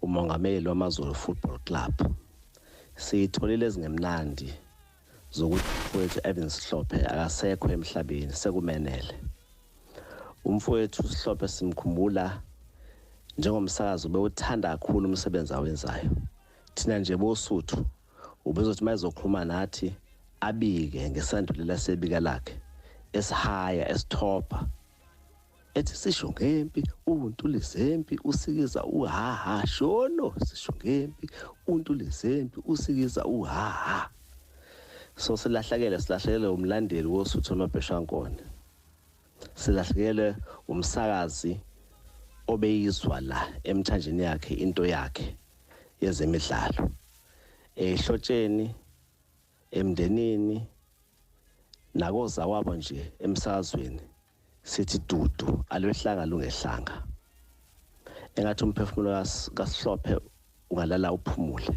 Umongameli wamaZulu Football Club. Siyitholile ezingemnandi zokuthi umfowethu Evans Hlophe akasekho emhlabeni, sekumenele. Umfowethu Sihlophe simkhumbula njengomsakazi ubewuthanda kakhulu umsebenzi awenzayo. Thina nje boSuthu ubezothi mayezokhuluma nathi abike ngesandulela sebika lakhe esihaya esithopha, ethi sisho ngempi uNtulizempi usikiza uhaha, shono sisho ngempi uNtulizempi usikiza uhaha. So silahlekele, silahlekele umlandeli woSuthu amabheshankone, silahlekele umsakazi obeyizwa la emthanjeni yakhe into yakhe yezemidlalo, ehlotsheni, emndenini nakozakwabo nje emsakazweni. Sithi dudu alwehlanga lungehlanga, engathi umphefumulo kaSihlophe ungalala uphumule.